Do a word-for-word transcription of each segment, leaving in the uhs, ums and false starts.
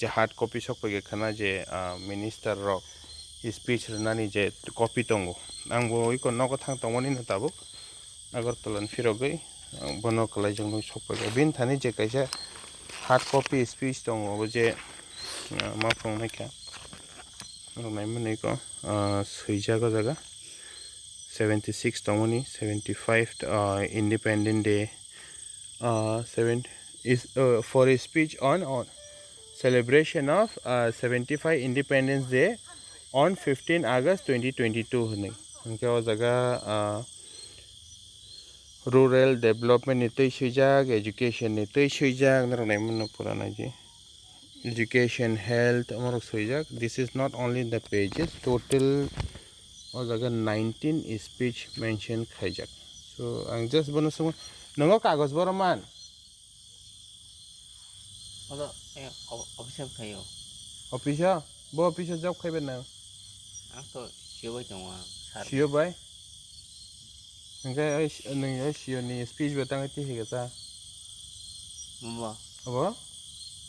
je hard copy sok pai khe khana je, ah, minister rok speech rwnani je copy tongo. Ang bo iko nogo thang tongmani no tabuk Agartala ni phirogwi, ah, bono kwlai jang nung sok pai khe. Bini thani je kaisa hard copy speech tongo, obo je, ah, ma phunuk nai kha. Norok nai mano iko, ah, swijak o jaga seventy six tongmani, seventy five, ah, Independent Day, uh, seven is, uh, for a speech on, on celebration of, uh, seventy five Independence Day on fifteen August twenty twenty two hwnwi. Hwnkhe o jaga, uh, rural development ni twi swijak, education ni twi swijak, norok nai mano pura nai je. Education, health, omorok swijak. This is not only the pages, total o jaga nineteen speech mention khaijak. So, ang just bono swngo, nongo kagoj boro man? Odo, eh, o-, office o khaio. Office o? Bo office o job khaiba nang? Ang to C E O bai tongo ang, sir. C E O bai? Hwnkhe oi, nwng oi C E O ni speech bo tangwi twi hai khe cha. Mama. Abo?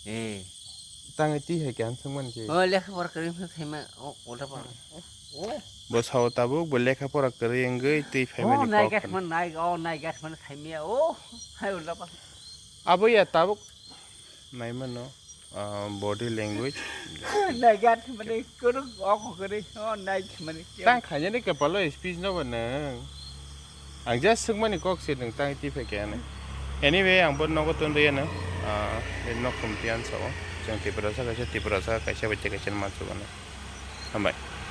Eh. Tangwi twi hai khe ang swngmani se. Oh, lekha pora kwrwi wngkha khaima, oh, ulta pora. Oh, oh. Bo sao tabuk, bo lekha pora kwrwi wngwi twi phaimani kok. Oh, nai gas man, nai, oh, nai gas man khaimya, oh, hai ulta pora. Abo ya tabuk. Naimano, ah, body language. Naigat mani kuruk oko kuri, oh, nai mani. Tang khainani kepalo speech no ba nang. Ang just swngmani kok se nang tang ti phai khe ani. Anyway, ang bo nogo ton riyano. Ah, nok khum pian sao. Jang Tiprasa kaisa, Tiprasa kaisa bai kaisa ma chugo na. Hambai.